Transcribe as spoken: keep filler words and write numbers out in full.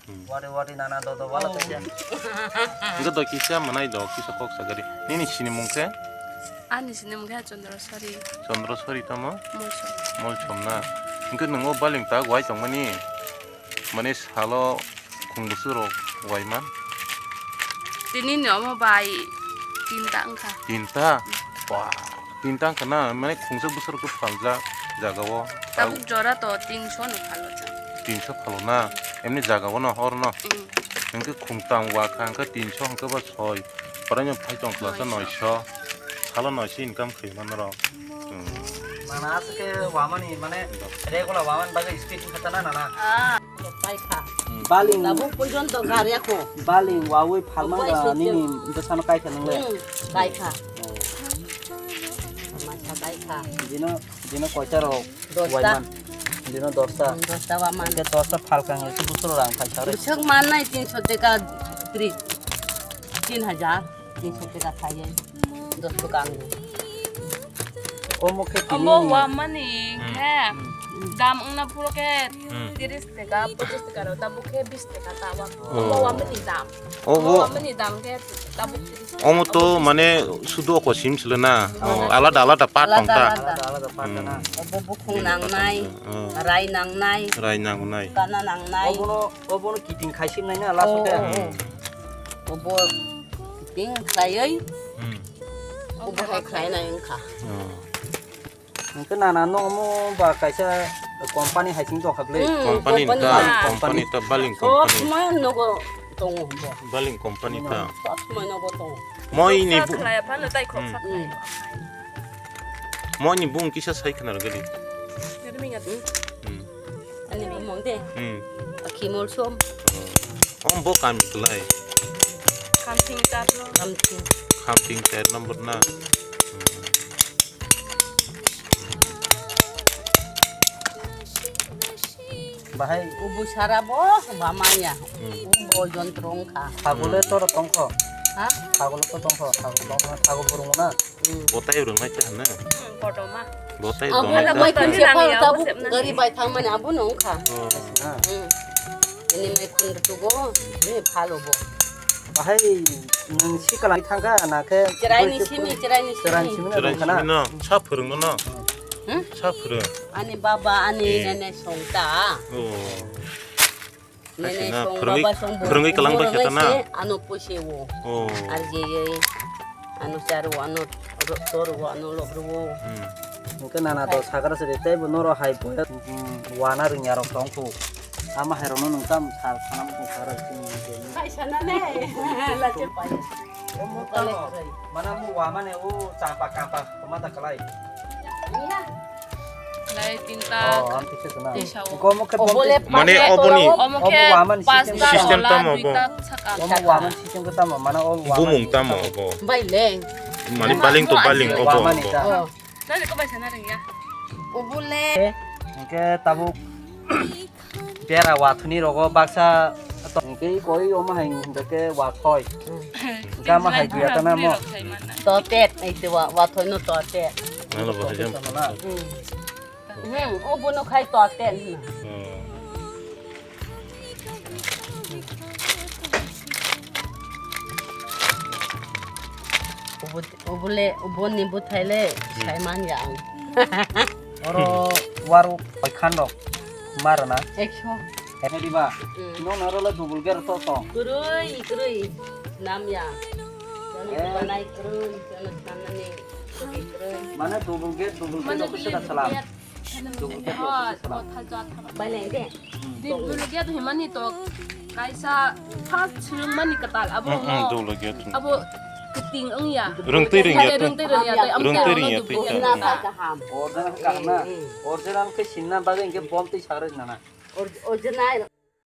Hmm. Wari wari nana dodo wala Oh. tei khe. Hingke do kisa manai do, kisa kok sagari. Nini sinimung khe? Ani sinimung khe Chandra Sari. Chandra Sari tamo? Molsom. Molsom na. Hingke nungo baling tak wai tongmani? Mane salo khung bwswk rok wai man? Tini ni omo bai tinta wngkha. Tinta? Wah, tinta wngkha na? Mane khungsa bwswk rok khe phaljak jaga o. Tabuk jora to tinso no phalo chang. Tinso phalo na? Emni jaga o no hor no? Mm. Hingke khungtam wa kha hingke tinso hingke ba soi. Pora no phai tong kha Noiso. Noiso. Salo noiso income khaima norok. Hmm. Mana aswk khe wamani, mane, regular wamani bagwi speed wngkha ta na, na, na? Ah, kaikha. Hmm. Baling. Tabuk porjonto garya kho. Baling wawi phalma Obai ga sujak. Nini bwsano kaikha nwngle? Hmm, kaikha. Oh. Masa kaikha. Dino, dino koita rok Dosta. Waiman? Dino dosta. Hmm, dosta waman. Hingke dosta phalkang hingke bwswk rang paisa rok? Bwswk mannai tinso teka tri. Tin hajar. Tin sotera khaye dos bwkang ni. Omo khe tini Omo ni wamani Hmm. khe Hmm. dam wngna phuru khe Hmm. tiris taka, pochis taka rok, tabuk khe bis taka ta wa. Oh. Omo wamani dam. Oh, Omo oh. wamani dam khe tabuk tiris taka. Omo to mane sudu oko sim sile na. Oh, alada alada part Alada tong ta. alada. Alada alada part Hmm. na. Obo bukhung nangnai, Hmm. rai nangnai, Rai nangnai. Kana nangnai. Obono obono kiting khai sim nai na last Oh, te. oh, oh. Hmm. Obo kiting khlaiwi, Hmm. obo hai khlainai wngkha. Oh. Hwnkhe nana no omo ba kaisa company hai sing tongkha ble. Hmm, Company company ta, hai. Company ta, Baling Sob company. Somoi nogo tongo bo. Baling company ta. Sob somoi nogo tongo. Moi ni Khoksa bu- khlaiya phano tai khoksa Hmm. khlaiya. Moi ni bung kisa sai khna rwgadi. Nirming ati. Hmm. Ani bumung de. Hmm. Akhi molsom. Oh. Om bo kami kelai. Kamsing tar no. Kamsing. Kamsing ter number na. Hmm. Bahai. Ubu sara bo bamaya. Hmm. Ubo jontro wngkha. Sagole Hmm. toro tongkho. Ha? Sagole to tongkho. Sagol tongkho. Sagol burung na. Hmm. Botai rwngnai ta hwnna? Hmm, kotorma. Botai Abo rwngnai ta? Mai khun Botai sepha rwngnai, abo tabuk sepna. Gari bai thangmani abo no wngkha. Oh. Ah. Hmm. Ini mai khun rwtugo, ini phalo bo. Bahai nwng sikala thangkha na khe Cheraini simi, cheraini simi. Cheraini simi na Cheraini rwngkha na? Simi no, sa phwrwngno no? Hmm? Sa phwrwng. Ani baba, ani Eh. nene songta. Oh. Nene Kaisa na song phwrwngwi, baba song bo phwrwngwi kalang bai borok kheta na? Naise ano poise o. Oh. Arjeyei ano charo ano ro-, toro ano lobro o. Hmm. Hwnkhe nana to sakra se de tei bo noro hai bo, hmm, wana rwngya rok tong kho. Ama hai rokno nwng tam sa sanam tong sakra se nwng. Pai sana ne. Lache pai. O mo tamo. Mana mo wa mane o chapa kapa ko mata kalai. Iya. Lai tinta. Oh, ang kisa sana. Tisao. Ko mo khe Obole bom- Mane pasta oboni tolo. Omo khe omo waman pasta system. System tola tamo bo. Duita saka. Omo waman system ko tamo, mana o waman Bumung system tamo tamo. Obo. Bai leng. Mane baling to baling obo, waman obo. Ita. Oh. Nani ko bai sana rengya. Obole. Hwnkhe tabuk Bera wathuni rogo baksa tongkhe koi omo hai hwnkhe wathoi. Hwnkhe ama hai guya tana mo. Totet, ai te wa-, wathoi no totet. Nalo bo hai jam. Hmm. Hmm, o bono khai totet hwna. Hmm. Obo, obole, oboni bwthai le Hmm. sai man ya ang. Oro waru pai khan rok marana. Ekso. Hedi ba? Hmm. No naro le double gear to to. Kurui, kurui. Nam ya. Jani Eh. Banai kurui, jani tanani kurui, kurui. Mana double gear, double gear Mana rok se da double salam. Gear. Double gear rok se salam. Bai leng de. Double gear himani to kaisa first swrwngmani kwtal abo Mm, mm, mo double gear. Abo kiting wngya. Rwngtwi rwngya to. Rwngtwi rwngya to. Rwngtwi rwngya to. Original kaham na. Original khe sinna bagwi hwnkhe bom twi sagra nana. Or-, original.